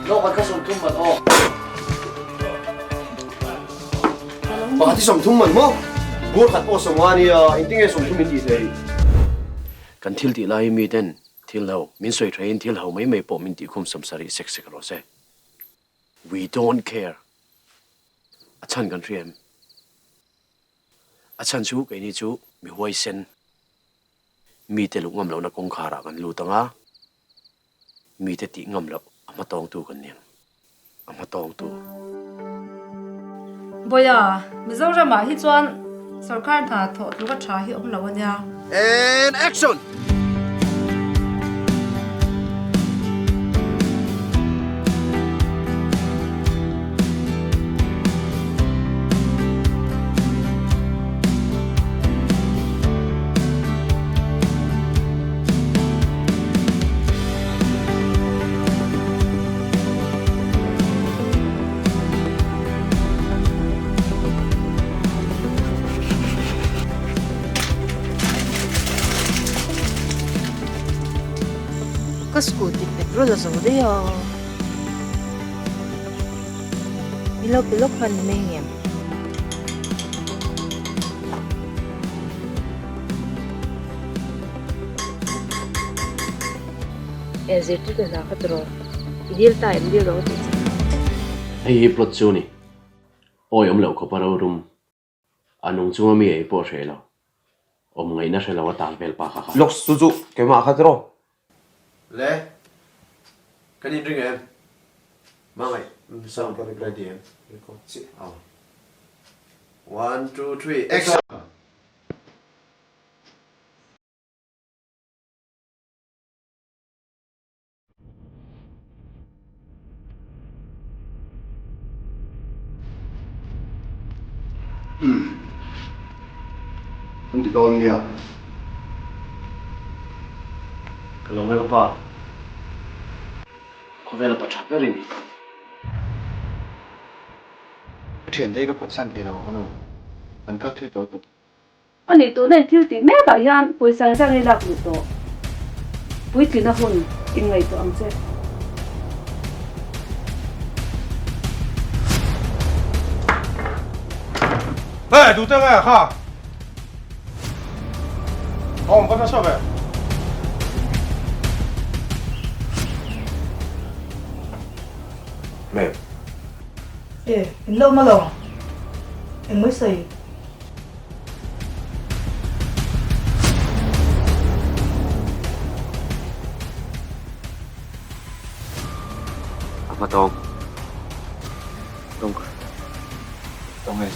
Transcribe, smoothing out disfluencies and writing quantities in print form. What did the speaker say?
No khat kha 30 man aw. Pakhat hi 30 man maw? Bur khat pawh 50 ania, engtin nge 30 in tih theih? Kan thil tih lai hi miten thil ho min sawi theiin thil ho mai mai pawh min tih khum 70 sek sek rawh se. We don't care. A chhan kan hria em? A chhan chu keini chu mi huaisen, mite luh ngam lohna kawngkharah kan lut ang a, mite tih ngam loh a hmatawngtu kan ni ang. A hmatawngtu. Bawiha, Mizoramah hi chuan sorkar hna thawh tluka tha hi awm lo a nia. And action! Ka scooty petrol a zo daih a, i lo pe lawk hman mai ngem? E zirtirtu hna kha tawh rawh, i dil ta em dil rawh ka tih che kha. Hei hi plot chu ni. Awi awm loh khawp a rorum. A nung chunga mi ei pawh hreh lo. Awm ngaihna hre lo a tal vel pa kha kha. Lawk chu chu keimah kha tawh rawh. Le, kan inring em? Hmangaih, sound ready em? Record chiah. Aw. One, two, three, action! Umm. Kan ti dawn nia. Ka lo ngaih pa. Khawvela pa tha ber i ni. Ka thiante hi ka phatsan thei lo ka nu. An kal thui tawh tawp. A nih tuna in thil tih mek ah hian pawisa engzat nge lak luh tawh? Puitlina hun in ngaihtuah ang che. Hey, tute nge kha? Awm ka nasa ve. Ma'am. E, in lo ma lo. Eng mai sawi. A hma tawng. Tawng. Tawng e.